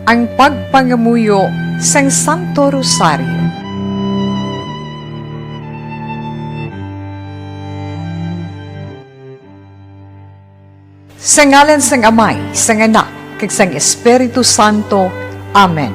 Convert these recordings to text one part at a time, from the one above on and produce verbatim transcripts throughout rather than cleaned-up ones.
Ang pagpangamuyo sang Santo Rosario. Sa ngalan sang Amay, sang Anak, kag sang Espiritu Santo. Amen.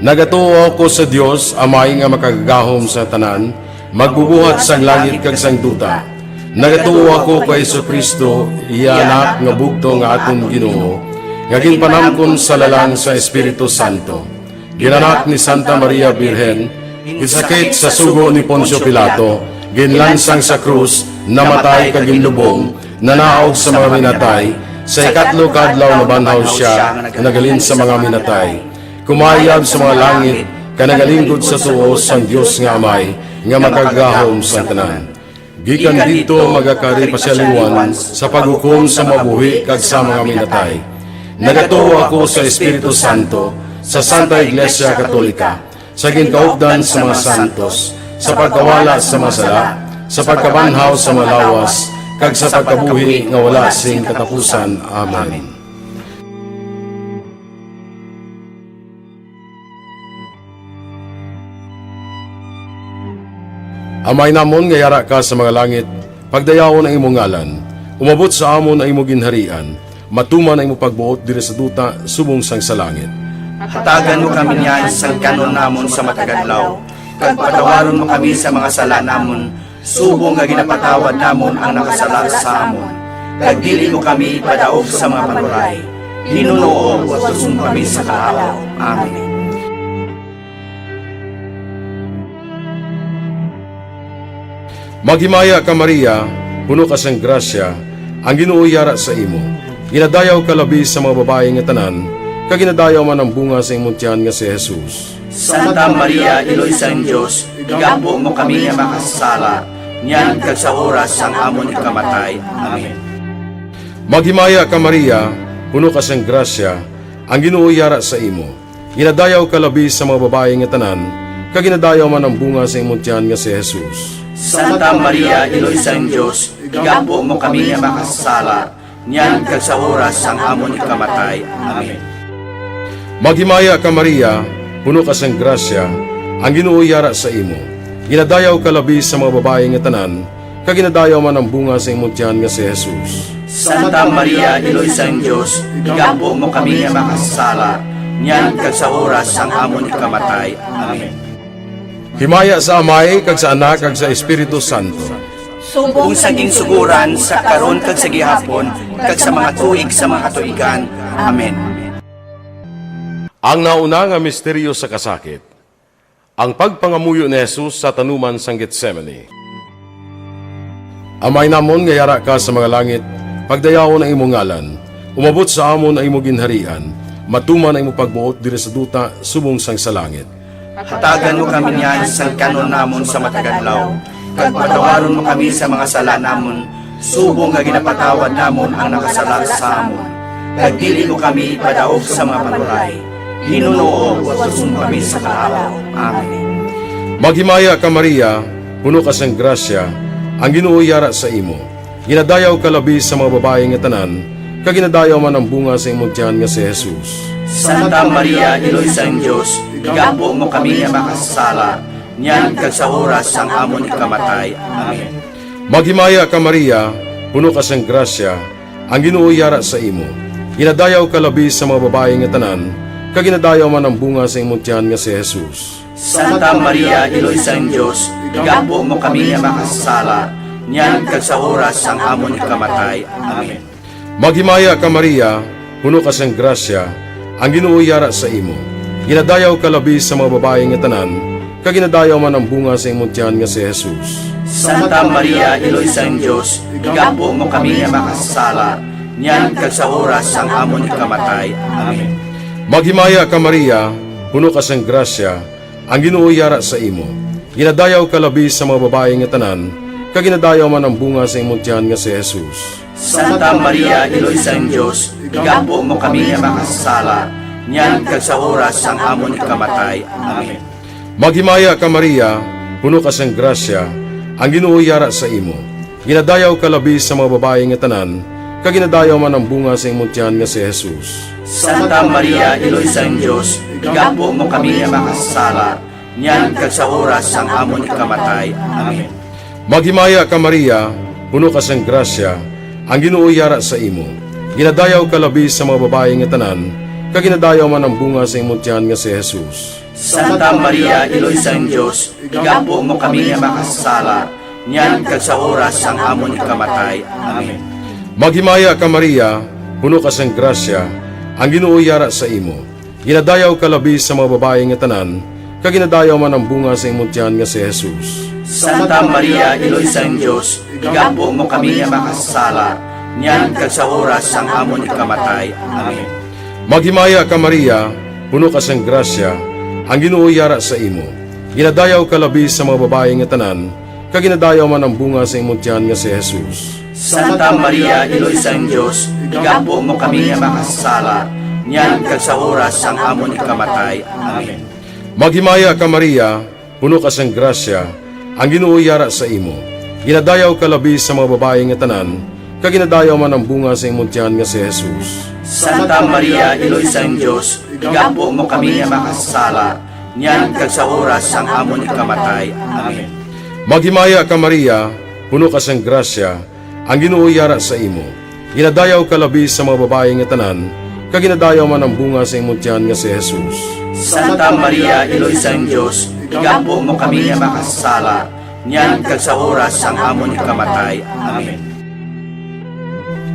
Nagatuo ako sa Dios, Amay nga makagagahom sa tanan, magbubuhat sang langit kag sang duta. Nagatuo ako kay Jesu-Cristo, iya Anak nga bugtong nga aton Ginoo, nga ginpanamkon sa lalang sa Espiritu Santo. Ginanak ni Santa Maria Birhen, ginsakit sa sugo ni Poncio Pilato, ginlansang sa krus, namatay kag ginlubong, nanaog sa mga minatay, sa ikatlo ka adlaw nabanhaw sia, naghalin sa mga minatay. Kumayab sa mga langit, kag nagalinggod sa tuo sang Dios nga Amay, nga makagagahom sang tanan. Gikan didto magakari pa sia liwat sa paghukom sa mabuhi kag sa mga minatay. Nagatuo ako sa Espiritu Santo, sa Santa Iglesia Katolika, sa ginkaupdan sa mga santos, sa pagkawala sa mga sala, sa pagkabanhaw sa mga lawas, kag sa pagkabuhi nga wala sing katapusan. Amen. Amay namon nga yara ka sa mga langit, pagdayawon ang imong ngalan. Umabot sa amon ang imong ginharian. Matuman ang imong pagbuot diri sa duta subong sang sa langit. Hatagan mo kami niyan sang kan-on namon sa matag adlaw, kag patawaron mo kami sa mga sala namon, subong nga ginapatawad namon ang nakasala sa amon, kag dili mo kami ipadaog sa mga panuray. Ginoo, utuson mo kami sa kalapaw. Amen. Maghimaya ka, Maria, puno ka sang grasya, ang Ginoo yara sa imo. Ginadayaw ka labi sa mga babayi nga tanan, kag ginadayaw man ang bunga sa imong tiyan nga si Jesus. Santa Maria, Iloy sang Dios, igampo mo kami nga makasasala, niyan kag sa oras sang amon ikamatay. Amen. Maghimaya ka, Maria, puno ka sang grasya, ang Ginoo yara sa imo. Ginadayaw ka labi sa mga babayi nga tanan, kag ginadayaw man ang bunga sa imong tiyan nga si Jesus. Santa Maria, Iloy sang Dios, igampo mo kami nga makasasala, niyan kag sa oras sang amon ikamatay. Amen. Maghimaya ka, Maria, puno ka sang grasya, ang Ginoo yara sa imo. Ginadayaw ka labi sa mga babayi nga tanan, kag ginadayaw man ang bunga sa imong tiyan nga si Jesus. Santa Maria, Iloy sang Dios, igampo mo kami nga makasasala, niyan kag sa oras sang amon ikamatay. Amen. Himaya sa Amay, kag sa Anak, kag sa Espiritu Santo. Subong sa ginsugoran, sa karon, kag sa gihapon, kag sa mga tuig sa mga katuigan. Amen. Ang nauna nga misteryo sa kasakit, ang pagpangamuyo ni Jesus sa tanuman sang Getsemani. Amay namon nga yara ka sa mga langit, pagdayawon ang imong ngalan. Umabot sa amon ang imong ginharian. Matuman ang imong pagbuot diri sa duta subong sang sa langit. Hatagan mo kami niyan sang kan-on namon sa matag adlaw, kag patawaron mo kami sa mga sala namon, subong nga ginapatawad namon ang nakasala sa amon. Kag dili mo kami ipadaog sa mga panuray. Ginoo, utuson mo kami sa kalapaw. Amen. Maghimaya ka, Maria, puno ka sang grasya, ang Ginoo yara sa imo. Ginadayaw ka labi sa mga babayi nga tanan, kag ginadayaw man ang bunga sa imong tiyan nga si Jesus. Santa Maria, Iloy sang Dios, igampo mo kami nga makasasala, niyan kag sa oras sang amon ikamatay. Amen. Maghimaya ka, Maria, puno ka sang grasya, ang Ginoo yara sa imo. Ginadayaw ka labi sa mga babayi nga tanan, kag ginadayaw man ang bunga sa imong tiyan nga si Jesus. Santa Maria, Iloy sang Dios, igampo mo kami nga makasasala, niyan kag sa oras sang amon ikamatay. Amen. Maghimaya ka, Maria, puno ka sang grasya, ang Ginoo yara sa imo. Ginadayaw ka labi sa mga babayi nga tanan, kag ginadayaw man ang bunga sa imong tiyan nga si Jesus. Santa Maria, Iloy sang Dios, igampo mo kami nga makasasala, niyan kag sa oras sang amon ikamatay. Amen. Maghimaya ka, Maria, puno ka sang grasya, ang Ginoo yara sa imo. Ginadayaw ka labi sa mga babayi nga tanan, kag ginadayaw man ang bunga sa imong tiyan nga si Jesus. Santa Maria, Iloy sang Dios, igampo mo kami nga makasasala, niyan kag sa oras sang amon ikamatay. Amen. Maghimaya ka, Maria, puno ka sang grasya, ang Ginoo yara sa imo. Ginadayaw ka labi sa mga babayi nga tanan, kag ginadayaw man ang bunga sa imong tiyan nga si Jesus. Santa Maria, Iloy sang Dios, igampo mo kami nga makasasala, niyan kag sa oras sang amon ikamatay. Amen. Maghimaya ka, Maria, puno ka sang grasya, ang Ginoo yara sa imo. Ginadayaw ka labi sa mga babayi nga tanan, kag ginadayaw man ang bunga sa imong tiyan nga si Jesus. Santa Maria, Iloy sang Dios, igampo mo kami nga makasasala, niyan kag sa oras sang amon ikamatay. Amen. Maghimaya ka, Maria, puno ka sang grasya, ang Ginoo yara sa imo. Ginadayaw ka labi sa mga babayi nga tanan, kag ginadayaw man ang bunga sa imong tiyan nga si Jesus. Santa Maria, Iloy sang Dios, igampo mo kami nga makasasala, niyan kag sa oras sang amon ikamatay. Amen. Maghimaya ka, Maria, puno ka sang grasya, ang Ginoo yara sa imo. Ginadayaw ka labi sa mga babayi nga tanan, kag ginadayaw man ang bunga sa imong tiyan nga si Jesus. Santa Maria, Iloy sang Dios, igampo mo kami nga makasasala, niyan kag sa oras sang amon ikamatay. Amen. Maghimaya ka, Maria, puno ka sang grasya, ang Ginoo yara sa imo. Ginadayaw ka labi sa mga babayi nga tanan, kag ginadayaw man ang bunga sa imong tiyan nga si Jesus. Santa Maria, Iloy sang Dios, igampo mo kami nga makasasala, niyan kag sa oras sang amon ikamatay. Amen. Maghimaya ka, Maria, puno ka sang grasya, ang Ginoo yara sa imo. Ginadayaw ka labi sa mga babayi nga tanan, kag ginadayaw man ang bunga sa imong tiyan nga si Jesus. Santa Maria, Iloy sang Dios, igampo mo kami nga makasasala, niyan kag sa oras sang amon ikamatay. Amen.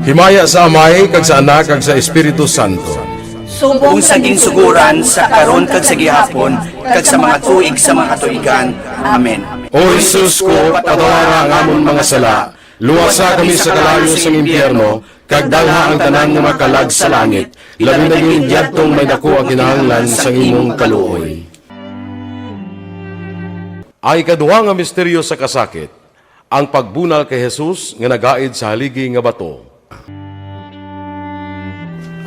Himaya sa Amay, kag sa Anak, kag sa Espiritu Santo. Subong sa ginsugoran, sa karon kag sa gihapon, kag sa mga tuig sa mga katuigan. Amen. O Jesus ko, patawara ang amon mga sala, luwasa kami sa kalayo sang impyerno, kag dalha ang tanan nga mga kalag sa langit, labi na gid yadtong may daku ang kinahanglan sang imong kaluoy. Ang ikaduha nga misteryo sa kasakit, ang pagbunal kay Jesus nga nagaid sa haligi nga bato.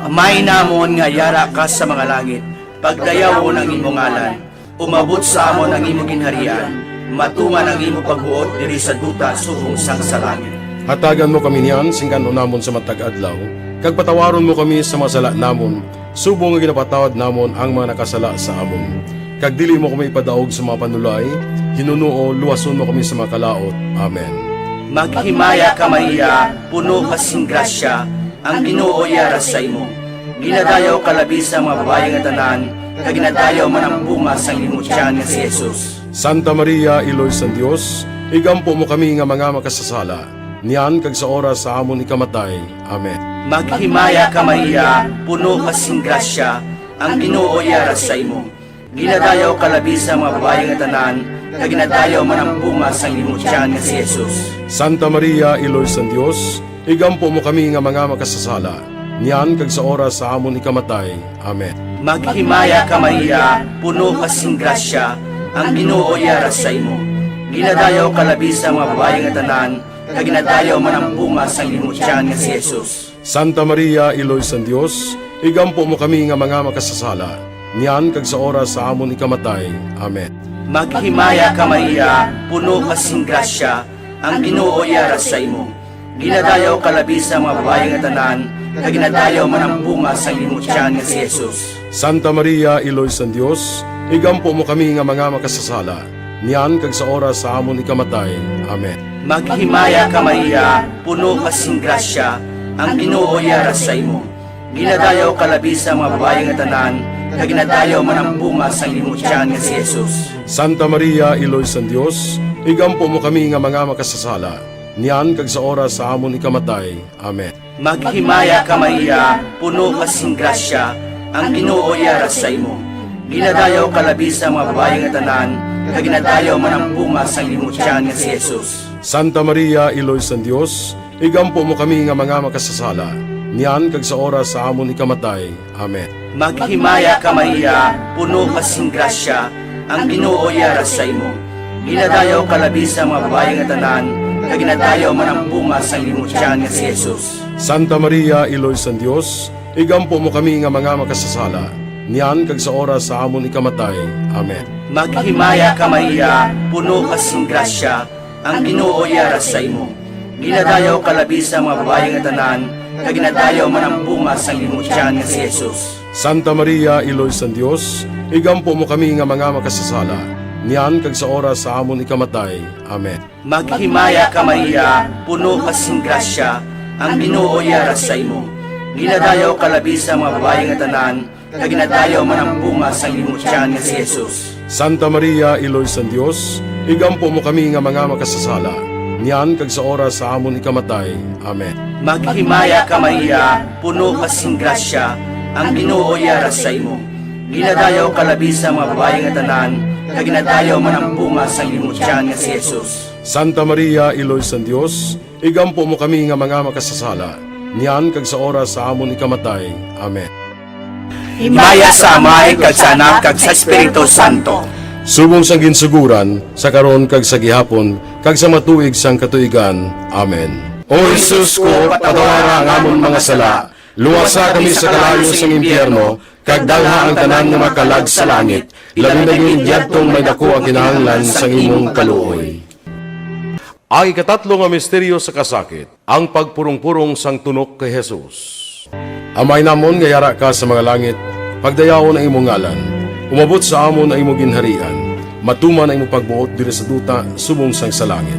Amay namon nga yara ka sa mga langit, pagdayawon ang imo ngalan. Umabot sa amon ang imo ginharian, matuman ang imo pagbuot diri sa duta subong sang sa langit. Hatagan mo kami niyan sing kan-on namon sa matag adlaw, kag patawaron mo kami sa mga sala namon, subong nga ginapatawad namon ang mga nakasala sa amon. Kag dili mo kami ipadaog sa mga panulay, hinunoo, luwason mo kami sa mga kalaut. Amen. Maghimaya ka, Maria, puno ka sing grasya, ang Ginoo yara sa imo. Ginadayaw ka labi sa mga babayi nga tanan, kag ginadayaw man ang bunga sang imo tiyan nga si Jesus. Santa Maria, Iloy sang Dios, igampo mo kami nga mga makasasala, niyan kag sa oras sa amon ikamatay. Amen. Maghimaya ka, Maria, puno ka sing grasya, ang Ginoo yara sa imo. Ginadayaw ka labi sa mga babayi nga tanan, kag ginadayaw man ang bunga sang imo tiyan nga si Jesus. Santa Maria, Iloy sang Dios, igampo mo kami nga mga makasasala, niyan kag sa oras sa amon ikamatay. Amen. Maghimaya ka, Maria, puno ka sing grasya, ang Ginoo yara sa imo. Ginadayaw ka labi sa mga babayi nga tanan, kag ginadayaw man ang bunga sang imo tiyan nga si Jesus. Santa Maria, Iloy sang Dios, igampo mo kami nga mga makasasala, niyan kag sa oras sa amon ikamatay. Amen. Maghimaya ka, Maria, puno ka sing grasya, ang Ginoo yara sa imo. Ginadayaw ka labi sa mga babayi nga tanan, kag ginadayaw man ang bunga sang imo tiyan nga si Jesus. Santa Maria, Iloy sang Dios, igampo mo kami nga mga makasasala, niyan kag sa oras sa amon ikamatay. Amen. Maghimaya ka, Maria, puno ka sing grasya, ang Ginoo yara sa imo. Ginadayaw ka labi sa mga babayi nga tanan, kag ginadayaw man ang bunga sang imo tiyan nga si Jesus. Santa Maria, Iloy sang Dios, igampo mo kami nga mga makasasala, niyan kag sa oras sa amon ikamatay. Amen. Maghimaya ka, Maria, puno ka sing grasya, ang Ginoo yara sa imo. Ginadayaw ka labi sa mga babayi nga tanan, kag ginadayaw man ang bunga sang imo tiyan nga si Jesus. Santa Maria, Iloy sang Dios, igampo mo kami nga mga makasasala, niyan kag sa oras sa amon ikamatay. Amen. Maghimaya ka, Maria, puno ka sing grasya, ang Ginoo yara sa imo. Ginadayaw ka labi sa mga babayi nga tanan, kag ginadayaw man ang bunga sang imo tiyan nga si Jesus. Santa Maria, Iloy sang Dios, igampo mo kami nga mga makasasala, niyan kag sa oras sa amon ikamatay. Amen. Maghimaya ka, Maria, puno ka sing grasya, ang Ginoo yara sa imo. Ginadayaw ka labi sa mga babayi nga tanan, kag ginadayaw man ang bunga sang imong tiyan nga si Jesus. Santa Maria, Iloy sang Dios, igampo mo kami nga mga makasasala, niyan kag sa oras sa amon ikamatay. Amen. Maghimaya ka, Maria, puno ka sing grasya, ang Ginoo yara sa imo. Ginadayaw ka labi sa mga babayi nga tanan, kag ginadayaw man ang bunga sang imong tiyan nga si Jesus. Santa Maria, Iloy sang Dios, igampo mo kami nga mga makasasala, niyan kag sa oras sa amon ikamatay. Amen. Maghimaya ka, Maria, puno ka sing grasya, ang Ginoo yara sa imo. Ginadayaw ka labi sa mga babayi nga tanan, kag ginadayaw man ang bunga sang imong tiyan nga si Jesus. Santa Maria, Iloy sang Dios, igampo mo kami nga mga makasasala, niyan kag sa oras sa amon ikamatay. Amen. Himaya sa Amay, kag sa Anak, kag sa Espiritu Santo. Subong sang ginsuguran, sa karon, kag sa gihapon, kag sa mga tuig sang katuigan. Amen. O Jesus ko, patawara ang amon mga sala, luwasa kami sa kalayo sang impyerno, kag dalha ang tanan nga makalag sa langit, labi na gid yadtong may daku ang kinahanglan sang imong kaluoy. Ang ikatatlo nga misteryo sa kasakit, ang pagpurong-purong sang tunok kay Jesus. Amay namon nga yara ka sa mga langit, pagdayawon ang imong ngalan. Umabot sa amon ang imong ginharian. Matuman ang imong pagbuot diri sa duta subong sang sa langit.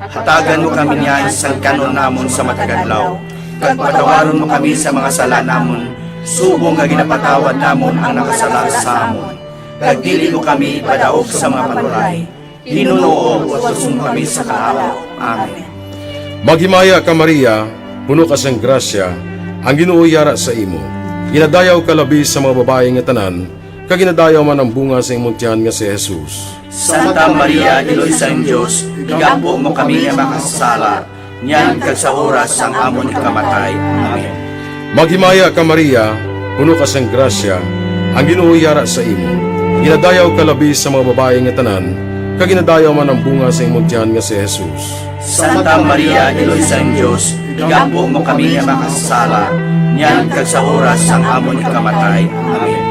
Hatagan mo kami niyan sang kan-on namon sa matag adlaw, kag patawaron mo kami sa mga sala namon, subong nga ginapatawad namon ang nakasala sa amon. Kag dili mo kami ipadaog sa mga panuray, Ginoo, luwason mo kami sa kalayo. Amen. Maghimaya ka, Maria, puno ka sang grasya, ang Ginoo yara sa imo. Ginadayaw ka labi sa mga babayi nga tanan, kag ginadayaw man ang bunga sa imong tiyan nga si Jesus. Santa Maria, Iloy sang Dios, igampo mo kami nga makasasala, niyan kag sa oras sang amon ikamatay. Amen. Maghimaya ka, Maria, puno ka sang grasya, ang Ginoo yara sa imo. Ginadayaw ka labi sa mga babayi nga tanan, kag ginadayaw man ang bunga sa imong tiyan nga si Jesus. Santa Maria, Iloy sang Dios, igampo mo kami nga makasasala, niyan kag sa oras sang amon ikamatay. Amen.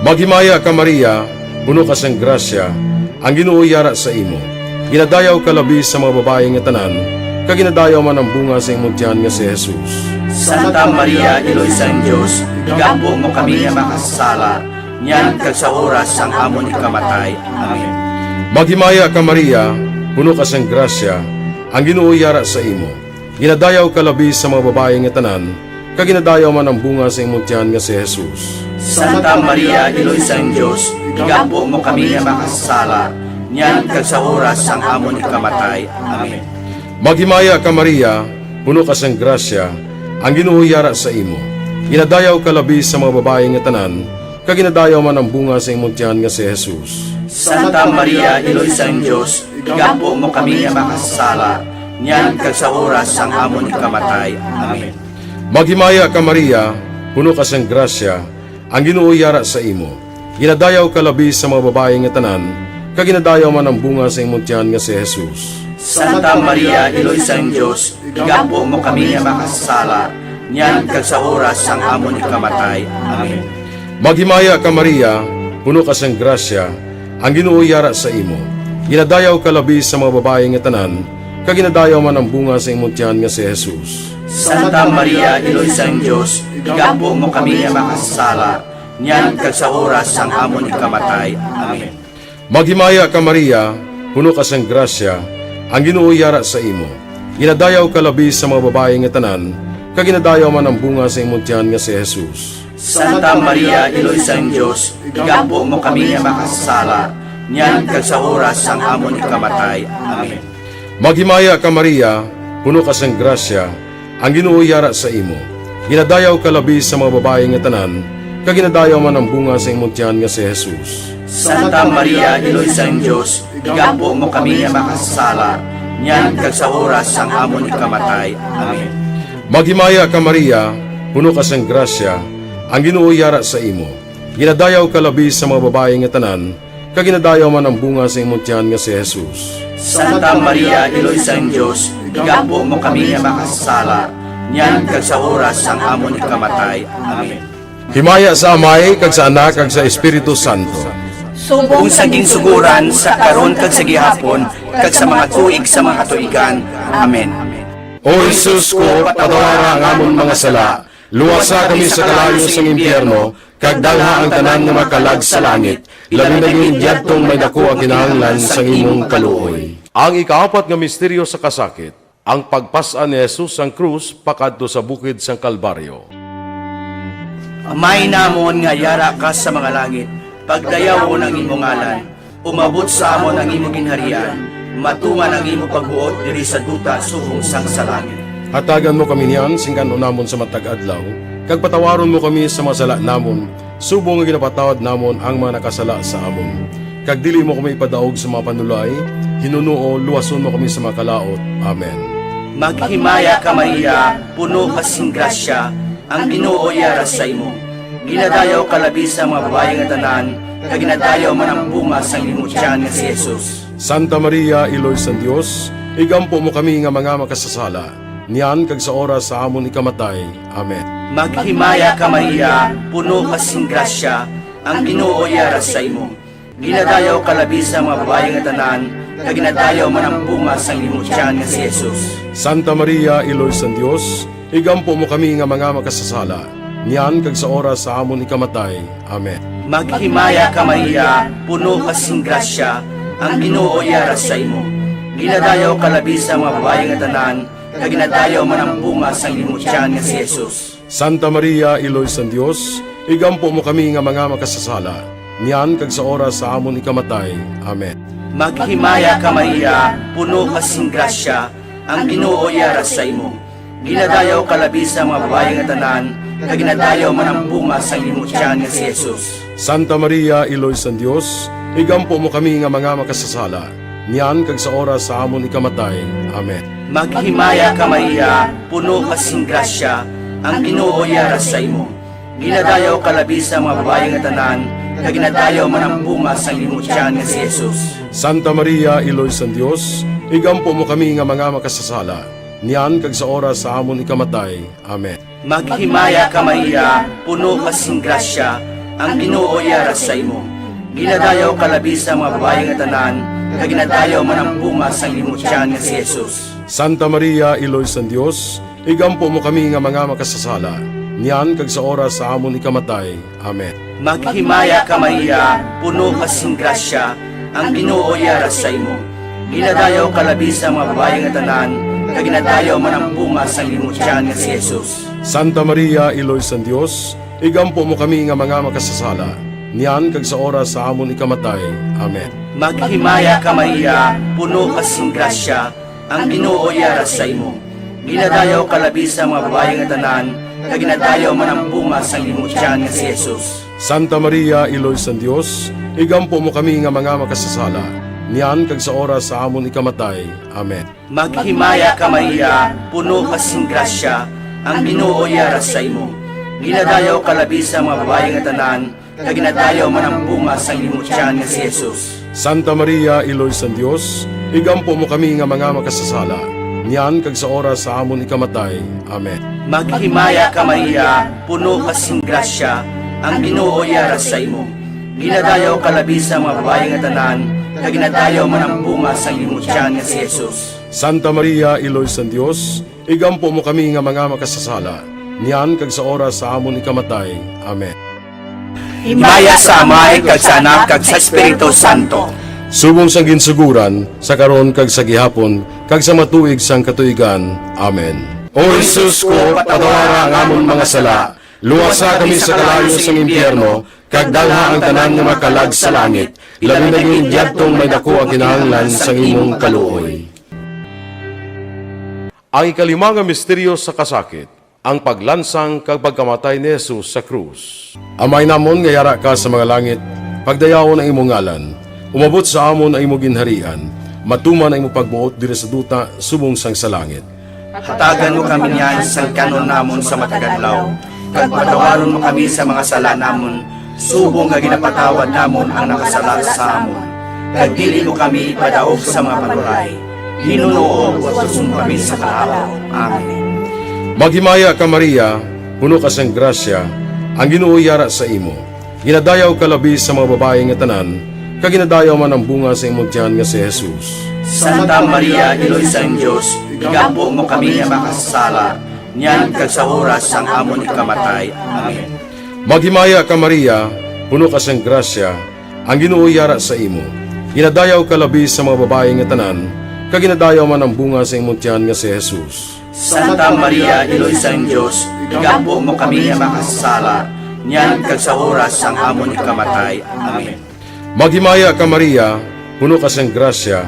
Maghimaya ka, Maria, puno ka sang grasya, ang Ginoo yara sa imo. Ginadayaw ka labi sa mga babayi nga tanan, kag ginadayaw man ang bunga sa imong tiyan nga si Jesus. Santa Maria, Iloy sang Dios, igampo mo kami nga makasasala, niyan kag sa oras sang amon ikamatay. Amen. Maghimaya ka, Maria, puno ka sang grasya, ang Ginoo yara sa imo. Ginadayaw ka labi sa mga babayi nga tanan, kag ginadayaw man ang bunga sa imong tiyan nga si Jesus. Santa Maria, Iloy sang Dios, igampo mo kami nga makasasala, niyan kag sa oras sang amon ikamatay. Amen. Maghimaya ka, Maria, puno ka sang grasya, ang Ginoo yara sa imo. Ginadayaw ka labi sa mga babayi nga tanan, kag ginadayaw man ang bunga sa imong tiyan nga si Jesus. Santa Maria, Iloy sang Dios, igampo mo kami nga makasasala, niyan kag sa oras sang amon ikamatay. Amen. Maghimaya ka, Maria, puno ka sang grasya, ang Ginoo yara sa imo. Ginadayaw ka labi sa mga babayi nga tanan, kag ginadayaw man ang bunga sa imong tiyan nga si Jesus. Santa Maria, Iloy sang Dios, igampo mo kami nga makasasala, niyan kag sa oras sang amon ikamatay. Amen. Maghimaya ka, Maria, puno ka sang grasya, ang Ginoo yara sa imo. Ginadayaw ka labi sa mga babayi nga tanan, kag ginadayaw man ang bunga sa imong tiyan nga si Jesus. Santa Maria, Iloy sang Dios, igampo mo kami nga makasasala, niyan kag sa oras sang amon ikamatay. Amen. Maghimaya ka, Maria, puno ka sang grasya, ang Ginoo yara sa imo. Ginadayaw ka labi sa mga babayi nga tanan, kag ginadayaw man ang bunga sa imong tiyan nga si Jesus. Santa Maria, Iloy sang Dios, igampo mo kami nga makasasala, niyan kag sa oras sang amon ikamatay. Amen. Maghimaya ka, Maria, puno ka sang grasya, ang Ginoo yara sa imo. Ginadayaw ka labi sa mga babayi nga tanan, kag ginadayaw man ang bunga sa imong tiyan nga si Jesus. Santa Maria, Iloy sang Dios, igampo mo kami nga makasasala, niyan kag sa oras sang amon ikamatay. Amen. Maghimaya ka, Maria, puno ka sang grasya, ang Ginoo yara sa imo. Ginadayaw ka labi sa mga babayi nga tanan, kag ginadayaw man ang bunga sa imong tiyan nga si Jesus. Santa Maria, Iloy sang Dios, igampo mo kami nga makasasala, niyan kag sa oras sang amon ikamatay. Amen. Himaya sa Amay, kag sa Anak, kag sa Espiritu Santo. Subong sa ginsuguran, sa karon, kag sa gihapon, kag sa mga tuig sa mga katuigan. Amen. O Jesus ko, patawara ang amon mga sala, luwasa kami sa kalayo sang impyerno, kag dalha ang tanan nga mga kalag sa langit, labi na gid yadtong may daku ang kinahanglan sang imong kaluoy. Ang ikaapat nga misteryo sa kasakit, ang pagpas-an ni Jesus sang krus pakadto sa bukid sang Kalbaryo. Amay namon nga yara ka sa mga langit, pagdayawon ang imo ngalan. Umabot sa amon ang imo ginharian, matuman ang imo pagbuot diri sa duta subong sang sa langit. Hatagan mo kami niyan sing kan-on namon sa matag adlaw, kag patawaron mo kami sa mga sala namon, subong nga ginapatawad namon ang mga nakasala sa amon. Kag dili mo kami ipadaog sa mga panulay, hinunoo, luwason mo kami sa mga kalaut. Amen. Maghimaya ka, Maria, puno ka sing grasya, ang Ginoo yara sa imo. Ginadayaw ka labi sa mga babayi nga tanan, kag ginadayaw man ang bunga sang imo tiyan nga si Jesus. Santa Maria, Iloy sang Dios, igampo mo kami nga mga makasasala, niyan kag sa oras sa amon ikamatay. Amen. Maghimaya ka, Maria, puno ka sing grasya, ang Ginoo yara sa imo. Ginadayaw ka labi sa mga babayi nga tanan, kag ginadayaw man ang bunga sang imo tiyan nga si Jesus. Santa Maria, Iloy sang Dios, igampo mo kami nga mga makasasala, niyan kag sa oras sa amon ikamatay. Amen. Maghimaya ka, Maria, puno ka sing grasya, ang Ginoo yara sa imo. Ginadayaw ka labi sa mga babayi nga tanan, kag ginadayaw man ang bunga sang imo tiyan nga si Jesus. Santa Maria, Iloy sang Dios, igampo mo kami nga mga makasasala, niyan kag sa oras sa amon ikamatay. Amen. Maghimaya ka, Maria, puno ka sing grasya, ang Ginoo yara sa imo. Ginadayaw ka labi sa mga babayi nga tanan, kag ginadayaw man ang bunga sang imo tiyan nga si Jesus. Santa Maria, Iloy sang Dios, igampo mo kami nga mga makasasala, niyan kag sa oras sa amon ikamatay. Amen. Maghimaya ka, Maria, puno ka sing grasya, ang Ginoo yara sa imo. Ginadayaw ka labi sa mga babayi nga tanan, kag ginadayaw man ang bunga sang imo tiyan nga si Jesus. Santa Maria, Iloy sang Dios, igampo mo kami nga mga makasasala, niyan kag sa oras sa amon ikamatay. Amen. Maghimaya ka, Maria, puno ka sing grasya, ang Ginoo yara sa imo. Ginadayaw ka labi sa mga babayi nga tanan, kag ginadayaw man ang bunga sang imo tiyan nga si Jesus. Santa Maria, Iloy sang Dios, igampo mo kami nga mga makasasala, niyan kag sa oras sa amon ikamatay. Amen. Maghimaya ka, Maria, puno ka sing grasya, ang Ginoo yara sa imo. Ginadayaw ka labi sa mga babayi nga tanan, kag ginadayaw man ang bunga sang imo tiyan nga si Jesus. Santa Maria, Iloy sang Dios, igampo mo kami nga mga makasasala, niyan kag sa oras sa amon ikamatay. Amen. Maghimaya ka, Maria, puno ka sing grasya, ang Ginoo yara sa imo. Ginadayaw ka labi sa mga babayi nga tanan, kag ginadayaw man ang bunga sang imo tiyan nga si Jesus. Santa Maria, Iloy sang Dios, igampo mo kami nga mga makasasala, niyan kag sa oras sa amon ikamatay. Amen. Maghimaya ka, Maria, puno ka sing grasya, ang Ginoo yara sa imo. Ginadayaw ka labi sa mga babayi nga tanan, kag ginadayaw man ang bunga sang imo tiyan nga si Jesus. Santa Maria, Iloy sang Dios, igampo mo kami nga mga makasasala, niyan kag sa oras sa amon ikamatay. Amen. Maghimaya ka, Maria, puno ka sing grasya, ang Ginoo yara sa imo. Ginadayaw ka labi sa mga babayi nga tanan, kag ginadayaw man ang bunga sang imo tiyan nga si Jesus. Santa Maria, Iloy sang Dios, igampo mo kami nga mga makasasala, niyan kag sa oras sa amon ikamatay. Amen. Himaya sa Amay, kag sa Anak, kag sa Espiritu Santo. Subong sang ginsugoran, sa karon, kag sa gihapon, kag sa matuig sang katuigan. Amen. O Jesus ko, patawara ang amon mga sala, luwasa kami sa kalayo sang impyerno, kag dalha ang tanan nga mga kalag sa langit, labi na gid yadtong may daku ang kinahanglan sang imong kaluoy. Ang ikalima nga misteryo sa kasakit, ang paglansang kag pagkamatay ni Jesus sa krus. Amay namon nga yara ka sa mga langit, pagdayawon ang imong ngalan. Umabot sa amon ang imong ginharian. Matuman ang imong pagbuot diri sa duta subong sang sa langit. Hatagan mo kami niyan sang kan-on namon sa matag adlaw, kag patawaron mo kami sa mga sala namon, subong nga ginapatawad namon ang nakasala sa amon. Kag dili mo kami ipadaog sa mga panulay. Ginoo, luwason mo kami sa kalaut. Amen. Maghimaya ka, Maria, puno ka sang grasya, ang Ginoo yara sa imo. Ginadayaw ka labi sa mga babayi nga tanan, kag ginadayaw man ang bunga sa imong tiyan nga si Jesus. Santa Maria, Iloy sang Dios, igampo mo kami nga makasasala, niyan kag sa oras sang amon ikamatay. Amen. Maghimaya ka, Maria, puno ka sang grasya, ang Ginoo yara sa imo. Ginadayaw ka labi sa mga babayi nga tanan, kag ginadayaw man ang bunga sa imong tiyan nga si Jesus. Santa Maria, Iloy sang Dios, igampo mo kami nga makasasala, niyan kag sa oras sang amon ikamatay. Amen. Maghimaya ka, Maria, puno ka sang grasya,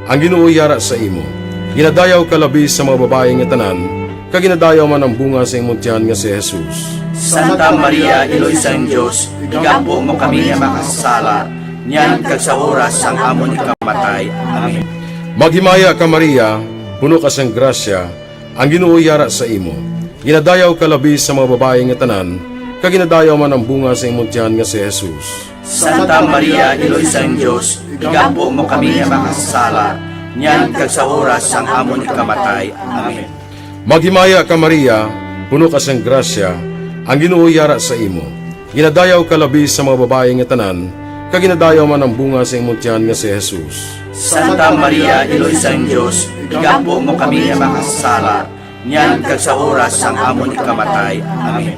ang Ginoo yara sa imo. Ginadayaw ka labi sa mga babayi nga tanan, kag ginadayaw man ang bunga sa imong tiyan nga si Jesus. Santa Maria, Iloy sang Dios, igampo mo kami nga makasasala, niyan kag sa oras sang amon ikamatay. Amen. Maghimaya ka, Maria, puno ka sang grasya, ang Ginoo yara sa imo. Ginadayaw ka labi sa mga babayi nga tanan, kag ginadayaw man ang bunga sa imong tiyan nga si Jesus. Santa Maria, Iloy sang Dios, igampo mo kami nga makasasala, niyan kag sa oras sang amon ikamatay. Amen. Maghimaya ka, Maria, puno ka sang grasya, ang Ginoo yara sa imo. Ginadayaw ka labi sa mga babayi nga tanan, kag ginadayaw man ang bunga sa imong tiyan nga si Jesus. Santa Maria, Iloy sang Dios, igampo mo kami nga makasasala, niyan kag sa oras sang amon ikamatay. Amen.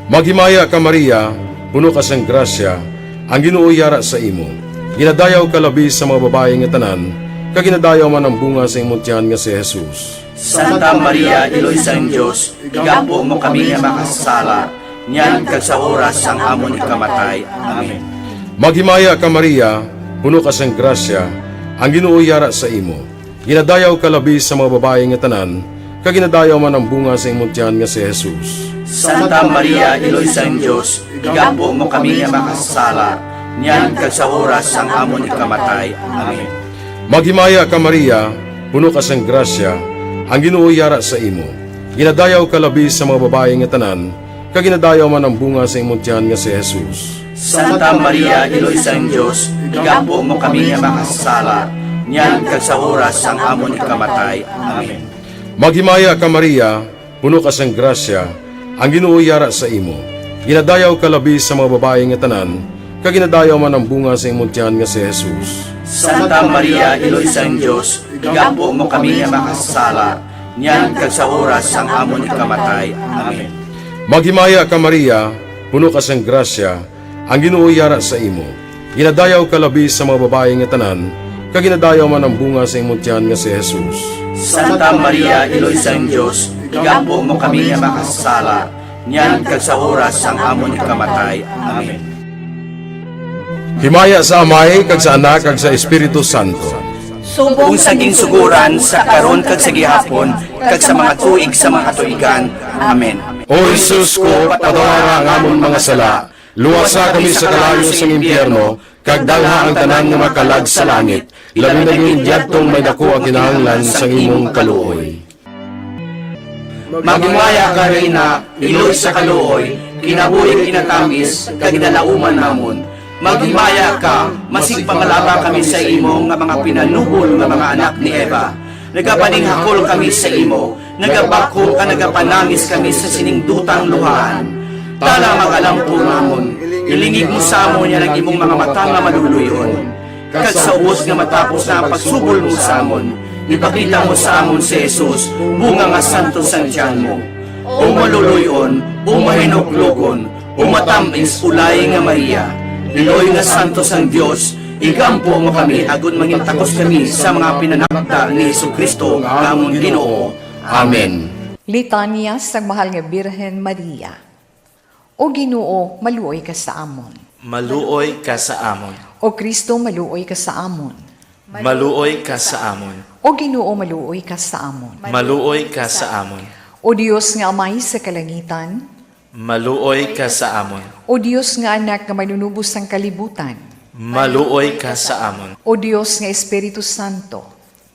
Maghimaya ka, Maria, puno ka sang grasya, ang Ginoo yara sa imo. Ginadayaw ka labi sa mga babayi nga tanan, kag ginadayaw man ang bunga sa imong tiyan nga si Jesus. Santa Maria, Iloy sang Dios, igampo mo kami nga makasasala, niyan kag sa oras sang amon ikamatay. Amen. Maghimaya ka, Maria, puno ka sang grasya, ang Ginoo yara sa imo. Ginadayaw ka labi sa mga babayi nga tanan, kag ginadayaw man ang bunga sa imong tiyan nga si Jesus. Santa Maria, Iloy sang Dios, igampo mo kami nga makasasala, niyan kag sa oras sang amon ikamatay. Amen. Maghimaya ka, Maria, puno ka sang grasya, ang Ginoo yara sa imo. Ginadayaw ka labi sa mga babayi nga tanan, kag ginadayaw man ang bunga sa imong tiyan nga si Jesus. Santa Maria, Iloy sang Dios, igampo mo kami nga makasasala, niyan kag sa oras sang amon ikamatay. Amen. Maghimaya ka, Maria, puno ka sang grasya, ang Ginoo yara sa imo. Ginadayaw ka labi sa mga babayi nga tanan, kag ginadayaw man ang bunga sa imong tiyan nga si Jesus. Santa Maria, Iloy sang Dios, igampo mo kami nga makasasala, niyan kag sa oras sang amon ikamatay. Amen. Maghimaya ka, Maria, puno ka sang grasya, ang Ginoo yara sa imo. Ginadayaw ka labi sa mga babayi nga tanan, kag ginadayaw man ang bunga sa imong tiyan nga si Jesus. Santa Maria, Iloy sang Dios, igampo mo kami nga makasasala, niyan kag sa oras sang amon ikamatay. Amen. Himaya sa Amay, kag sa Anak, kag sa Espiritu Santo. Subong sa ginsugoran, sa karon, kag sa gihapon, kag sa mga tuig sa mga katuigan. Amen. O Jesus ko, patawara ang amon mga sala, luwasa kami sa kalayo sang impyerno, kag dalha ang tanan nga makalag sa langit, labi na gid yadtong may daku ang kinahanglan sang imong kaluoy. Maghimaya ka, Reyna, iloy sa kaluoy, kinabuhi, kinatamis, kag ginalauman namon. Maghimaya ka, masigpangalaba kami sa imo nga mga pinanubol nga mga anak ni Eva. Nagapaninghakol kami sa imo, nagabakho kag nagapanangis kami sa sining dutang luhaan. Tana, mag-alampo namon, ilingig mo sa amon yan ang imong mga mata nga maluluy-on. Kag sa ubos nga matapos na ang pagsubol mo sa amon, ipakita mo sa amon si Jesus, bunga nga santos sang tiyan mo. O maluloy-on, o mahinuklogon, o matam-is, o laing nga Maria, iloy nga santos sang Dios, igampo mo kami agod mangin takos kami sa mga pinanakda ni Jesu-Cristo nga amon Ginoo. Amen. Litanya sang Mahal nga Birhen Maria. O Ginoo, maluoy ka sa amon. Maluoy ka sa amon. O Cristo, maluoy ka sa amon. Maluoy ka sa amon. O Ginoo, maluoy ka sa amon. Maluoy ka sa amon. O Dios nga Amay sa kalangitan. Maluoy ka sa amon. O Dios nga Anak nga Manunubos sang kalibutan. Maluoy ka sa amon. O Dios nga Espiritu Santo.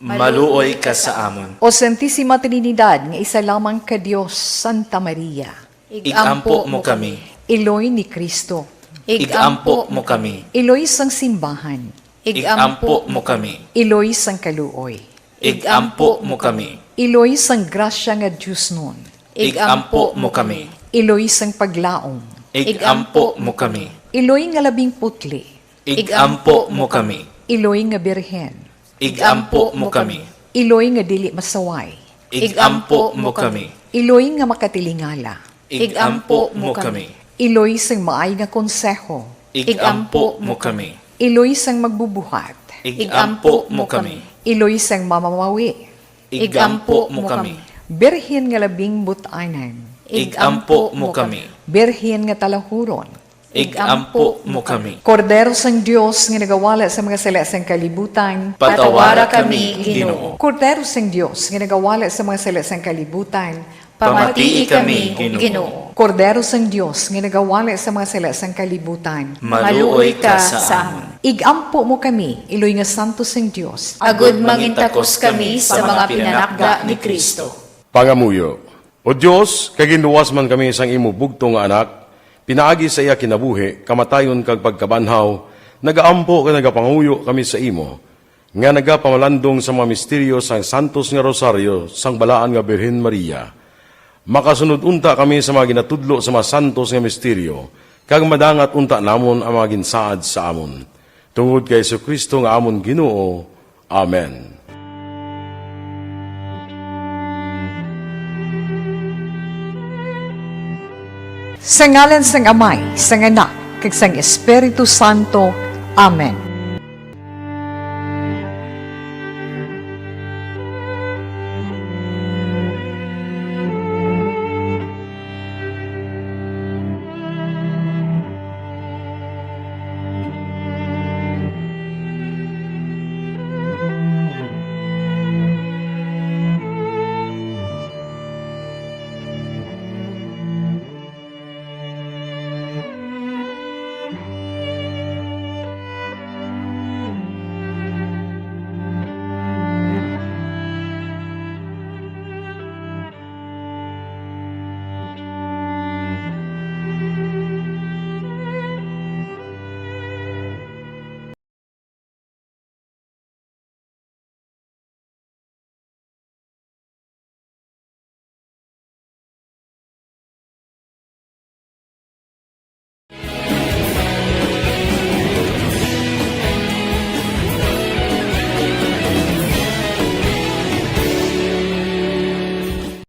Maluoy ka sa amon. O Santisima Trinidad nga isa lamang ka Dios, Santa Maria. Igampo mo kami. Iloy ni Cristo. Igampo mo kami. Iloy sang simbahan. Igampo mo kami. Iloy sang kaluoy. Igampo mo kami. Iloy sang grasya nga diosnon. Igampo mo kami. Iloy sang paglaom. Igampo mo kami. Iloy nga labing putli. Igampo mo kami. Iloy nga birhen. Igampo mo kami. Iloy nga dili masaway. Ig-ampo mo kami. Iloy nga makatilingala. Ig-ampo mo kami. Iloy sang maay nga konseho. Ig-ampo mo kami. Iloy sang magbubuhat. Ig-ampo mo kami. Iloy sang mamamawi. Ig-ampo mo kami. Birhen nga labing but-anan. Ig-ampo mo kami. Birhen nga talahuron. Ig-ampo mo kami. Kordero sang Dios nga nagawala sa mga sala sang kalibutan. Patawara kami, Ginoo. Kordero sang Dios nga nagawala sa mga sala sang kalibutan. Pamatii kami, Ginoo. Kordero sang Dios nga nagawala sa mga sala sang kalibutan. Maluoy ka sa amon. Ig-ampo mo kami, iloy nga santos sang Dios. Agod mangintakos kami sa mga pinanakda ni Cristo. Pangamuyo. O Dios, kay ginluwas man kami sang imo bugtong nga Anak, pinaagi sa iya kinabuhi, kamatayon kag pagkabanhaw, nagaampo kag nagapangamuyo kami sa imo, nga nagapamalandong sa mga misteryo sang santos nga rosaryo sang balaan nga Birhen Maria. Makasunod unta kami sa mga ginatudlo sa mga santos nga misteryo, kag madangat unta namon ang mga ginsaad sa amon. Tungod kay Jesu-Cristo nga amon Ginoo. Amen. Sa ngalan sang Amay, sang Anak, kag sang Espiritu Santo. Amen.